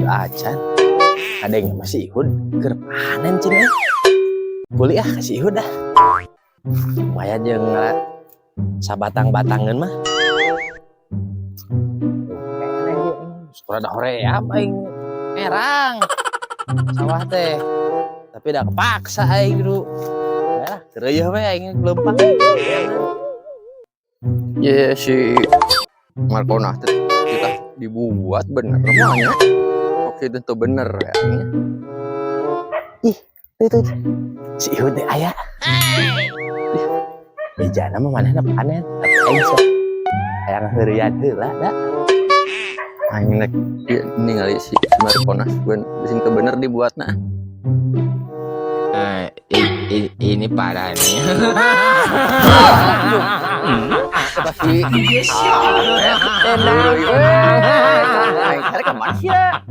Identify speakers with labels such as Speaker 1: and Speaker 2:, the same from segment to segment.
Speaker 1: Acan. Ada yang masih Ihud keur panen cenah. Kuli ah kasih Ihud ah. Lumayan jeung sabatang-batangeun mah. Rada hoream aing erang sawah teh. Tapi dah kepaksa aing dulu. Ya, keureuyeun we aing leumpang.
Speaker 2: Ya si Markona teh kita dibuat bener namanya. Oke tentu bener ya.
Speaker 1: Ih, itu si Ihud teh aya. Bejana mah manehna panen, tapi aing sok hayang heureuyan heula da.
Speaker 2: Aing nek ieu ningali si Markona ben sing teu bener dibuatna.
Speaker 3: Ini parah nih.
Speaker 2: Pasti aing cari ka mana sih ya?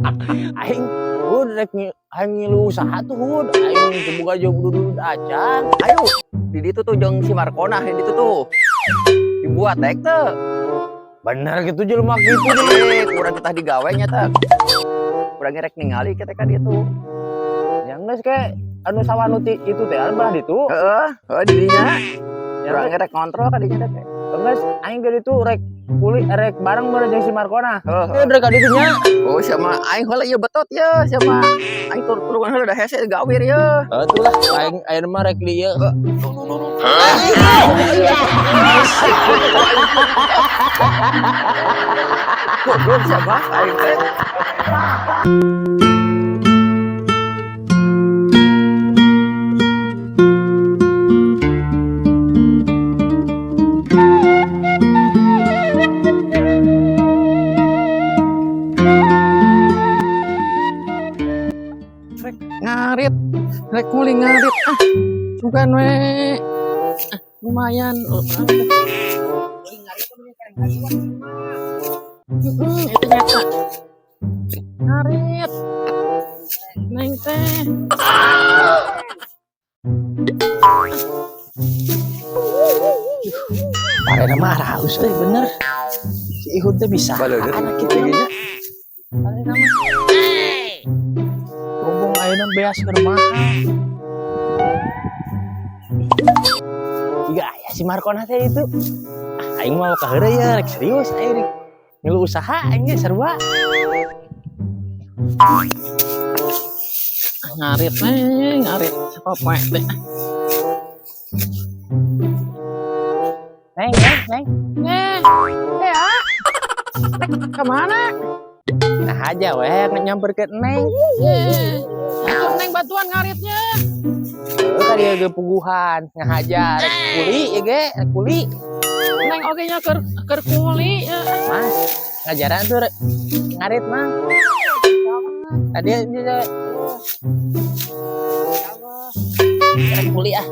Speaker 1: Aing hud rek aing ngilu usaha tuh hud, aing teu boga jeung dudud acan.
Speaker 2: Ayo di ditu tuh jeung si Markona di ditu tuh. Dibuat rek teu.
Speaker 1: Bener gitu jelema kitu deh.
Speaker 2: Eh, kurang kita digawe nya teh. Kurang rek ningali kita ka ditu.
Speaker 1: Yang geus kayak anu sawah nu ti itu teh belah ditu.
Speaker 2: Heeh, heeh di dinya.
Speaker 1: Ya
Speaker 2: Kurang rek ngontrol ka dinya teh.
Speaker 1: geus aing ke ditu rek kuli rek bareng bareng jeung si Markona.
Speaker 2: Heeh.
Speaker 1: Rek ka ditu nya.
Speaker 2: Oh, sama aing heula ieu betot ya, sama aing turun heula da hese gawir ya.
Speaker 1: Heuh tuh lah aing ayeuna mah rek di ieu.
Speaker 2: Goblok siapa aing teh. Rek ngarit, rek kuli ngarit ah, sugan we. Ah, lumayan. Oh, itu nyata. Ngarit. Neng teh.
Speaker 1: Parena mah halus euy bener. Si Ihud teh bisa. Anak kitu mah. Parena mah. Ngomong ayeuna beas keur mahal. Iga aya si Markona teh itu. Ah, aing mah ka heureuy ya rek serius aing rek ngilu usaha aing ge sarua.
Speaker 2: Ngarit neng, ngarit. Siapa poe teh?
Speaker 1: Neng, neng, neng.
Speaker 2: Neng, eh ah. Rek kemana?
Speaker 1: Nah aja weh nyamperkeun neng.
Speaker 2: Eh, atuh neng bantuan ngaritnya.
Speaker 1: Heuh ka dieu ge puguhan ngahaja rek kuli ieu ge, rek kuli.
Speaker 2: Neng oge nya keur keur kuli.
Speaker 1: Mas, ngajaran tuh rek ngarit mah. Tadi dia rek kuli ah.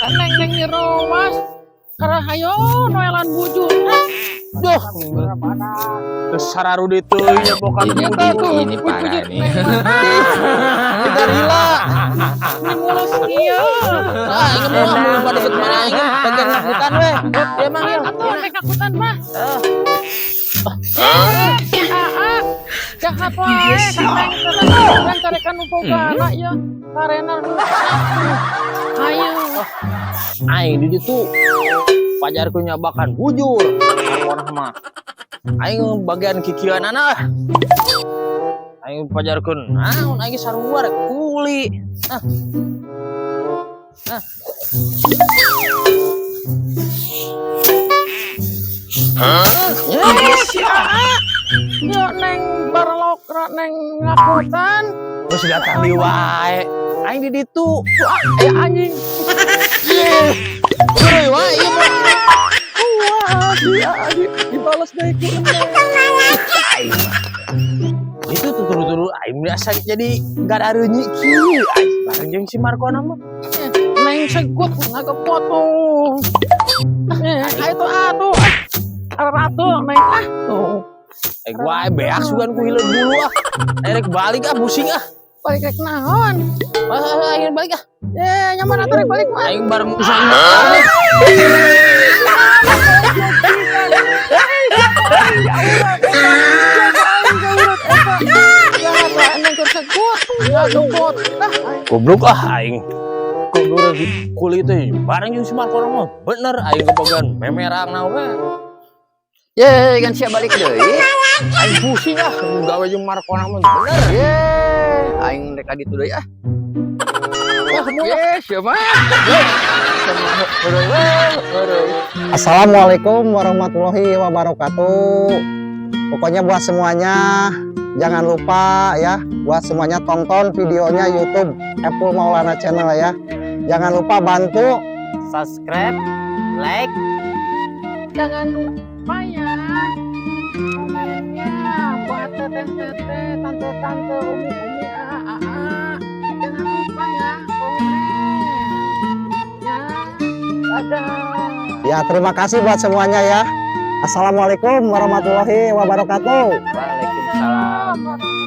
Speaker 2: Neng neng nyerowas. Karahayo noelan bujur.
Speaker 1: Duh, terus sararudi teuing nya bokan
Speaker 3: Ini, ini parah nih.
Speaker 1: Kita rila.
Speaker 2: Ini mulus ieu.
Speaker 1: Ah, ini mau mau pada deket mana aing bagian ngakutan weh. Dia mah ya.
Speaker 2: Atuh rek ngakutan mah. Ah, jahat wae ka neng teh. Carekan nu bogana ieu. Karena ayo.
Speaker 1: Aing di ditu pajarku nyabakan bujur. Markonah mah. Aing bagian kikieuanana ah. Aing pajarkeun naon aing sarua rek kuli. Ah. Ah.
Speaker 2: Yo neng barlok neng ngakutan.
Speaker 1: Geus datang di wae. Aing di ditu.
Speaker 2: Tuh, eh anjing.
Speaker 1: Heureuy wae ieu mah.
Speaker 2: Wah, dia dibalas deui ku neng.
Speaker 1: Itu tuh turu-turu aing biasa jadi gadareunyi kieu. Aing bareng jeung si Markona mah.
Speaker 2: Neng segut ngagepotong. Eh, ayo tuh atuh. Ratu neng ah tuh.
Speaker 1: Eh gua beak sugan ku hileud bulu ah. Rek balik ah pusing ah.
Speaker 2: Balik rek naon?
Speaker 1: Ah, aing balik ah.
Speaker 2: Eh, nyaman atuh rek balik mah.
Speaker 1: Aing bareng usaha. Aing diaurat. Goblok ah aing. Goblok kulit teh bareng jeung si Markona mah. Bener aing kebagian memerang na we.
Speaker 2: Ye, kan sia balik deui.
Speaker 1: Aing pusing ah gawe jeung Markona mah bener.
Speaker 2: Ye, aing rek ka ditu deui ah.
Speaker 1: Wah, moal.
Speaker 2: Ye, sia mah.
Speaker 4: Assalamualaikum warahmatullahi wabarakatuh. Pokoknya buat semuanya jangan lupa ya, buat semuanya tonton videonya YouTube Epul Maulana Channel ya. Jangan lupa bantu
Speaker 1: Subscribe, like,
Speaker 5: Jangan lupa ya komennya buat teteh-teteh, tante-tante, umi-umi, aa-aa. Jangan lupa ya komen. Ya, dadah.
Speaker 4: Ya, terima kasih buat semuanya ya. Assalamualaikum warahmatullahi wabarakatuh.
Speaker 1: Waalaikumsalam.
Speaker 5: Warahmatullahi.